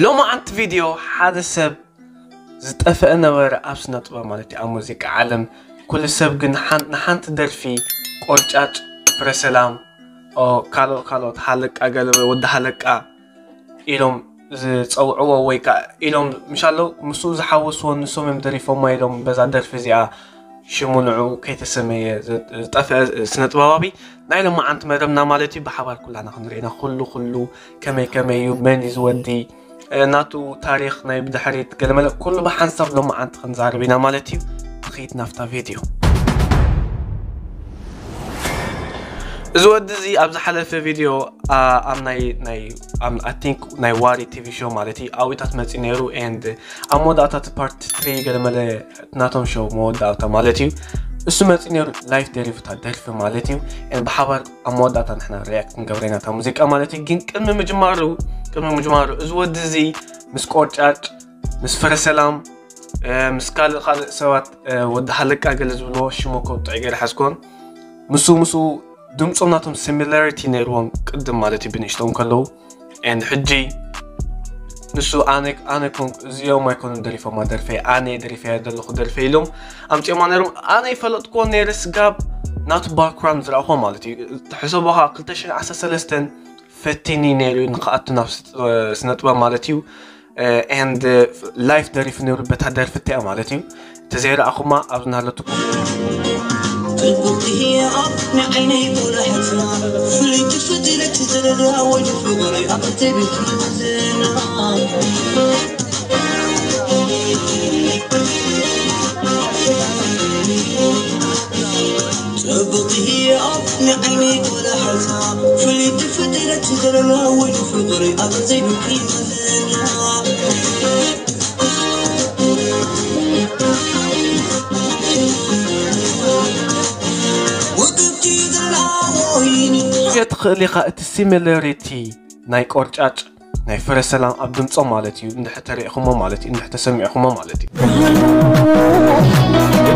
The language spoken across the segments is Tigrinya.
ሎማዓንቲ ቪድዮ ሓደ ሰብ ዝጠፍአ ነበረ ኣብ ስነ ጥበብ ማለት እዩ፣ ኣብ ሙዚቃ ዓለም። ኩሉ ሰብ ግን ሓን-፣ ንሓንቲ ደርፊ ቆርጫጭ፣ ፍረ ሰላም፣ ኦ፣ ካልኦት ካልኦት ሃለቃ ገለ ወዲ ሃለቃ ኢሎም ዝጸውዕዎ ወይ ከኣ ኢሎም ምሻሎ ምስኡ ዝሓወስዎ ንሶም እዮም ደሪፎማ ኢሎም በዛ ደርፊ እዚኣ ሽሙ ንዑ ከይተሰመየ ዝ-፣ ዝጠፍአ ስነ ጥበባዊ ናይ ሎማዓንቲ መደብና ማለት እዩ። ብሓባር ኩላና ክንሪእና ኩሉ ኩሉ ከመይ ከመይ እዩ፣ መን እዩ ዝወዲ፣ እ፣ ናቱ ታሪኽ ናይ ብድሕሪት ገለመለ ኩሉ ብሓንሳብ ሎማዓንቲ ክንዛረብ ኢና ማለት እዩ። ንኺድ ናፍታ ቪድዮ። እዚ ወዲ እዚ ኣብ ዝሓለፈ ቪድዮ፣ ኣ፣ ኣብ ናይ፣ ናይ፣ ኣብ፣ I think ናይ ዋሪ ቲቪ ሾው ማለት እዩ ኣዊታት መፂ ነይሩ and ኣብ መወዳእታ እቲ ፓርት ትሪ ገለመለ ናቶም ሾው መወዳእታ ማለት እዩ እሱ መፂ ነይሩ ላይፍ ደሪፉታ ደርፊ ማለት እዩ and ብሓባር ኣብ መወዳእታ ንሕና ሪያክት ንገብረ ኢና እታ ሙዚቃ ማለት እዩ። ግን ቅድሚ ምጅማሩ፣ ቅድሚ ምጅማሩ እዚ ወዲ እዚ ምስ ቆርጫጭ፣ ምስ ፍረ ሰላም፣ እ፣ ምስ ካልእ ካልእ ሰባት፣ እ፣ ወዲ ሃለቃ ገለ ዝብልዎ ሽሙ ከውጥዕ ገይረ ሓዝኮን። ምስ፣ ምስ ድምፆም ናቶም ሲሚላሪቲ ነይርዎም ቅድም ማለት እዩ ብንእሽቶም ከለዉ። And ሕጂ ንሱ ኣነ፣ ኣነ ኮንኩ፣ እዚኦም ኣይኮኑን ደሪፎማ ደርፈይ፣ ኣነ ደሪፈያ ዘለኹ ደርፈይ ኢሎም ኣምፂኦማ ነይሮም። ኣነ ይፈለጥክዎ ነይረ ስጋብ ናቱ ባክግራውንድ ዝረኣኹዎ ማለት እዩ። ሕሰቦኻ ክልተ ሽሕን ዓሰርተ ሰለስተን ፈቲኒ ነይሩ ንክኣቱ ናብ ስ-፣ ስነ ጥበብ ማለት እዩ። እ፣ and ላይፍ ደሪፉ ነይሩ በታ ደርፊ እቲኣ ማለት እዩ። ተዘይረኣኹማ ኣብዚ ናለትኩም። ጽቡቕ እያ ንዓይነይ ቆላሕታ፣ ፍልይቲ ፍጥረት ዘለዋ ወይ ፍቕሪ ኣብ ዘይብልኪ መዘና። ጽቡቕ እያ ንዓይነይ ቆላሕታ፣ ፍልይቲ ፍጥረት ዘለዋ ወይ ፍቕሪ ኣብ ዘይብልኪ መዘና። ትኽእል ኢኻ እቲ ሲሚላሪቲ ናይ ቆርጫጭ ናይ ፍረ ሰላም ኣብ ድምፆም ማለት እዩ እንድሕር ተሪእኹሞ ማለት እዩ እንድሕር ተሰሚዕኹሞ ማለት እዩ።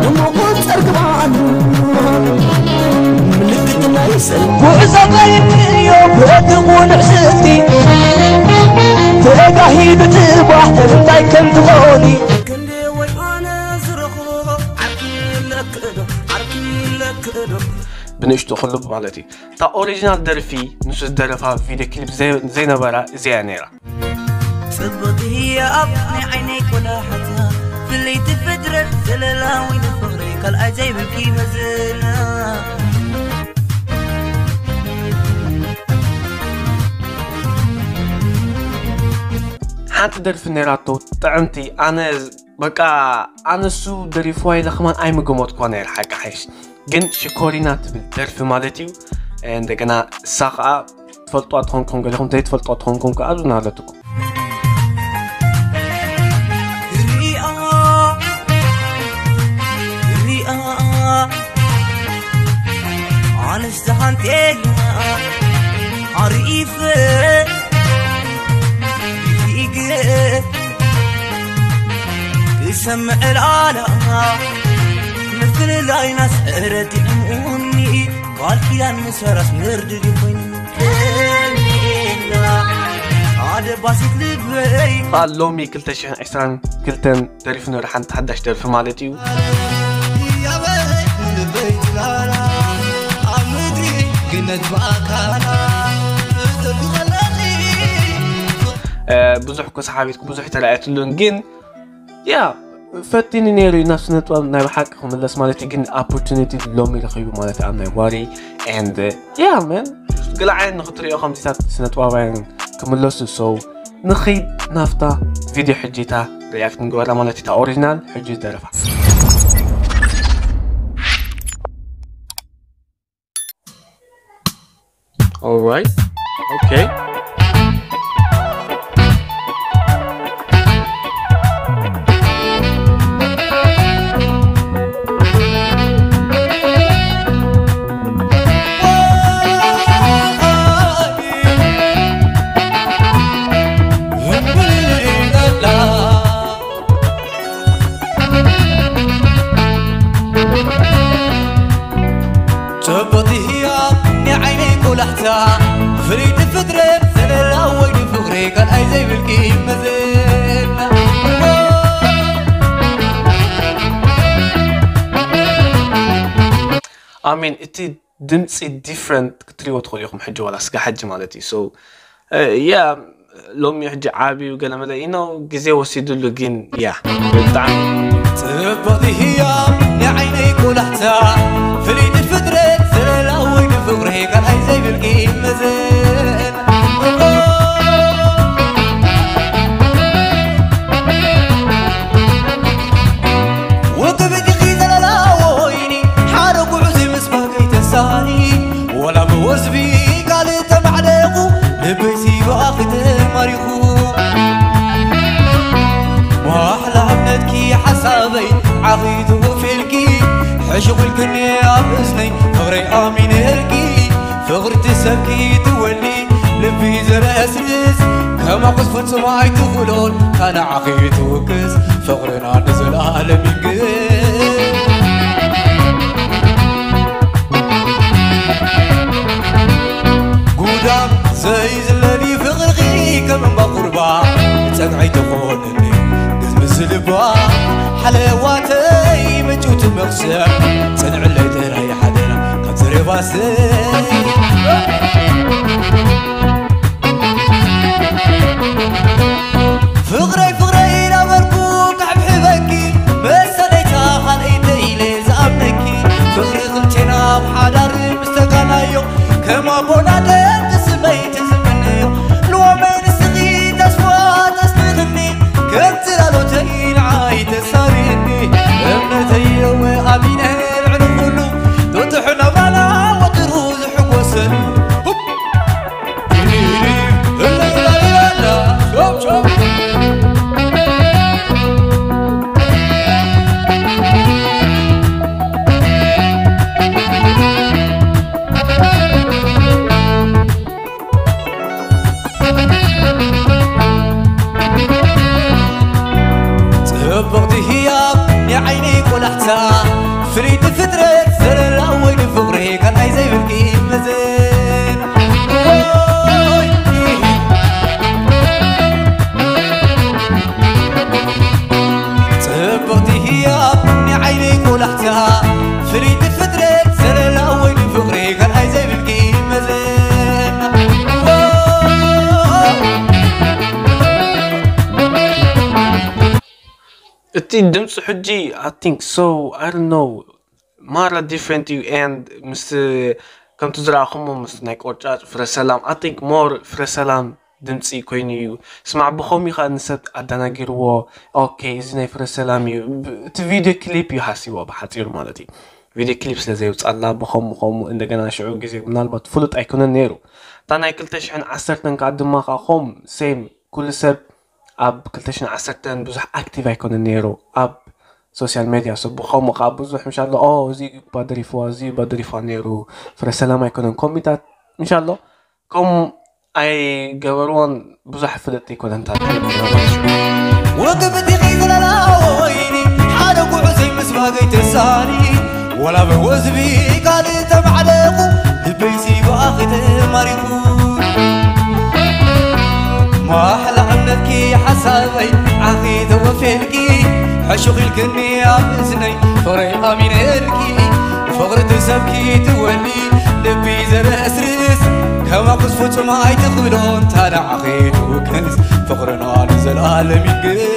ድሙቕ ጸርግባን ምልክት ናይ ሰልፍ ጉዕዞ ቀይርዮ ብረግሙ ንዕስቲ ተጋሂዱ ጽባሕ እንታይ ከም ትኾኒ ክንዲ ወይ ኣነ ዝረኽቦ ዓርኪ ለክእዶ ዓርኪ ለክእዶ ብንእሽቱ ክልብ ማለት እዩ። እታ ኦሪጂናል ደርፊ ንሱ ዝደረፋ ቪድዮ ክሊፕ ዘይ-፣ ዘይነበራ እዚኣ እያ ነይራ። ጽብቕቲ ህያብ ናይ ዓይነይ ቆላሕታ ፍልይቲ ፍጥረት ዘለላዊት ፍቕሪ ካልኣይ ዘይብልኪ መዘና። ሓንቲ ደርፊ ነይራቶ ጥዕምቲ ኣነ በቃ ኣነሱ ደሪፍዋ ኢለ ከማን ኣይምገመትኳ ነይር ሓቂ ሓይሽ ግን ሽኮሪና ትብል ደርፊ ማለት እዩ። እንደገና እሳ ከዓ ትፈልጥዋ ትኾንኩም ገሊኹም ዘይትፈልጥዋ ትኾንኩም ከዓ ኣብዚ ናለትኩም። ሪኣ ሪኣ ኣነስ ተሃንጤና ኣርኢፈ ይገ ክሰምዕ ላላ ምፍልላይናስ ረዲእሙኒ ቃል ኪዳን ምሰራስ ምርድድ ይኾይኑ ከሚላ ሓደ ባሲት ልበይ ሎሚ ክልተ ሽሕን ዕስራን ክልተን ደሪፉ ነሩ ሓንቲ ሓዳሽ ደርፊ ማለት እዩ። ያበይ ልበይ ትላላ ኣብ ምድሪ ግነት ብኣካላ ትርጉመለኺ እ፣ ብዙሕ እኮ ሰሓቢት ብዙሕ ተራእየትሉን ግን ያ ፈቲኒ ነይሩ እዩ ናብ ስነ ጥበብ ናይ ብሓቂ ክምለስ ማለት እዩ ግን ኦፖርቹኒቲ ሎሚ ረኺቡ ማለት እዩ ኣብ ናይ ዋሪ and ያ መን ገለ ዓይነት ንክትሪኦ ከምዚታት ስነ ጥበባውያን ክምለሱ so ንኺድ ናብታ ቪድዮ ሕጂታ ሪያክት ንግበራ ማለት እዩ እታ ኦሪጂናል ሕጂ ዝደረፋ All right. Okay. ጽብቕቲ ህያብ ናይ ዓይነይ ቆላሕታ ፍልይቲ ፍጥረት I mean እቲ ድምፂ different ክትሪዎ ትኽእሉ ኢኹም ሕጂ ዋላ ስጋ ሕጂ ማለት እዩ። So yeah, ሎሚ ሕጂ ዓብዩ ገለመለ ኢኖ ግዜ ወሲድሉ ግን ያ ብጣዕሚ ጽብቕቲ ህያብ ናይ ዓይነይ ቆላሕታ ፍልይቲ ፍጥረት ዘለላ ወይ ንፍቕሪ ካልኣይ ዘይብልኪ መዘን ውቅብቲ ዘለላ ወይኒ ሓደ ጉዕዚ ምስ ባገይ ተሳኒ ወላ ብወዝቢ ካልእ ተማዕደቑ ልበይሲ ብኣኺ ተማሪኹ ማሕላ እምነትኪ ሓሳበይ ዓኺ ትወፊልኪ ሕሹቕ ኢልክኒ ኣብ እዝነይ ፍቕረይ ኣሚነልኪ ፍቕርቲ ሰብኪ ትወሊ ልቢ ዘለስልስ ከማኹስ ፍጹም ኣይትኽእሎን ካናዓኺ ትውክስ ፍቕርና ንዘለኣለም ይንግስ ጉዳም ዘይዝለሊ ፍቕርኺ ከም እምባ ቁርባ ጸግዒ ትኾንኒ ግዝምዚ ልባ ሓለዋተይ ምንጭውቲ መኽሰብ ጽንዕለይ ጥራይ ሓደራ ካብ ዘረባሰይ ፍቕረይ ፍቕረይ ዳበርኩ ክሕብሕበኪ መሰለይታ ካልኣይተይ ኢለ ዝኣምነኪ ፍቕሪ ክልቴና ኣብ ሓዳር ምስ ተጋናዮ ከም ኣቦና ደቂ ስመይ ተዝምነዮ ሎመይ ንስኺ ተስፋ ተስንኽኒ ከም ጽላሎተይ ንዓይ ተሳሪኒ እምነተይ የወ ኣሚነ ልዕሊ ኩሉ ጥጡሕ ናብራና ወጥሩ ዝሕጎሰሉ ጽብቕቲ ህያብ ናይ ዓይነይ ቆላሕታ ፍልይቲ ፍጥረት ዘለላ ወይ ንፍቕሪ ካልኣይ ዘይብልኪ መዘን ጽብቕቲ ህያብ ናይ ዓይነይ ቆላሕታ ፍልይቲ ፍጥረት ዘለላ ወይ ንፍቕሪ ካልኣይ ዘይብልኪ መዘን እቲ ድምፂ ሕጂ I think so I don't know ማራ different እዩ and ምስ ከምቲ ዝረኣኹሞ ምስ ናይ ቆርጫጭ ፍረ ሰላም I think more ፍረ ሰላም ድምፂ ኮይኑ እዩ ስማዕ ብኸምኡ ከዓ ንሰብ ኣደናጊርዎ okay እዚ ናይ ፍረ ሰላም እዩ እቲ ቪድዮ ክሊፕ እዩ ሃሲዎ ብሓፂሩ ማለት እዩ ቪድዮ ክሊፕ ስለ ዘይውፃላ ብኸምኡ ከምኡ እንደገና ሽዑ ግዜ ምናልባት ፍሉጥ ኣይኮነን ነይሩ እታ ናይ ክልተ ሽሕን ዓሰርተን ከዓ ድማ ከዓ ኸም same ኩሉ ሰብ ኣብ ክልተ ሽሕን ዓሰርተን ብዙሕ ኣክቲቭ ኣይኮነን ነይሩ ኣብ social media so ብኸምኡ ከዓ ብዙሕ ምሻሎ ኦ እዚ ባደሪፍዋ እዚ ባደሪፍዋ ነይሩ ፍረ ሰላም ኣይኮነን ኮሚታት ምሻሎ ከምኡ ኣይገበርዎን ብዙሕ ፍልጥቲ ኣይኮነን እታ ውቅብቲ ኺዝለላ ወይኒ ሓደ ጉዕዘይ ምስ ባገይ ተሳኒ ወላ ብወዝቢ ካልእ ተማዕለኹ ልበይሲ ብኣኺ ተማሪኹ ማሕላ እምነትኪ ሓሳበይ ዓኺ ተወፌልኪ ሕሹኽ ኢልክኒ ኣብ እዝነይ ፍቕረይ ኣሚነልኪ ፍቕሪ ትሰብኪ ትወሊ ልቢ ዘረስርስ ከማኹስ ፍጹም ኣይትኽብዶን ታናዓኺ ትውክስ ፍቕርና ንዘለኣለም ይንግስ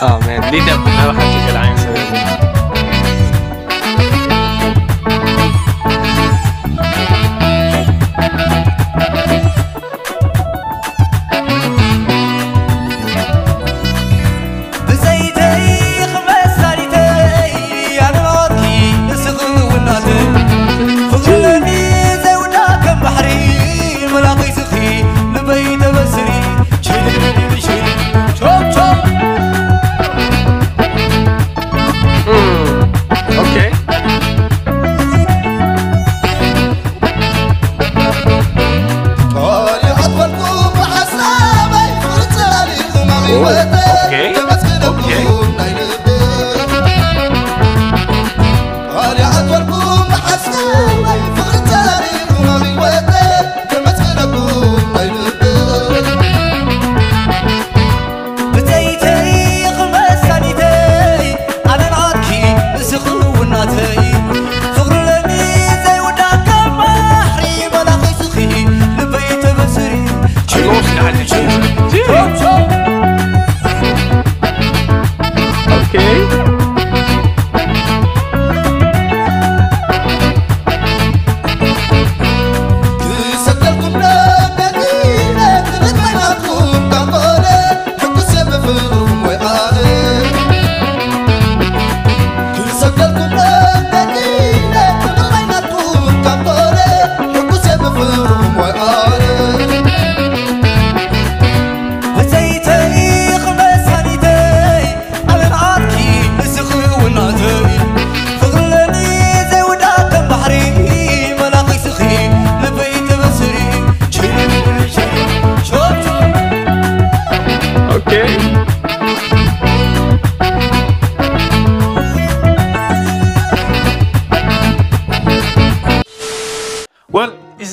Oh man, ሊደብ ናይ ብሓቂ ገለ ዓይነት ሰብ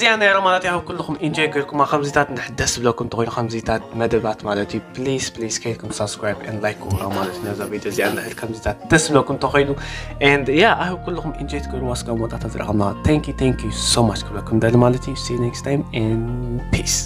ያ ነይረ ማለት እዩ። ኣብ ኩልኹም ኢንጆይ ገይርኩማ። ከምዚታት እንድሕር ደስ ዝብለኩም እንተኾይኑ ከምዚታት መደባት ማለት እዩ please please ከይድኩም subscribe and like ክብራ ማለት እዩ። ነዛ ቪድዮ እዚኣ እንድሕር ከምዚታት ደስ ዝብለኩም እንተኾይኑ and yeah I hope ኩልኹም ኢንጆይ ትገብርዋ። እስካብ መወዳእታ ዝረኸብና thank you thank you so much ክብለኩም ደሊ ማለት እዩ። See you next time and peace።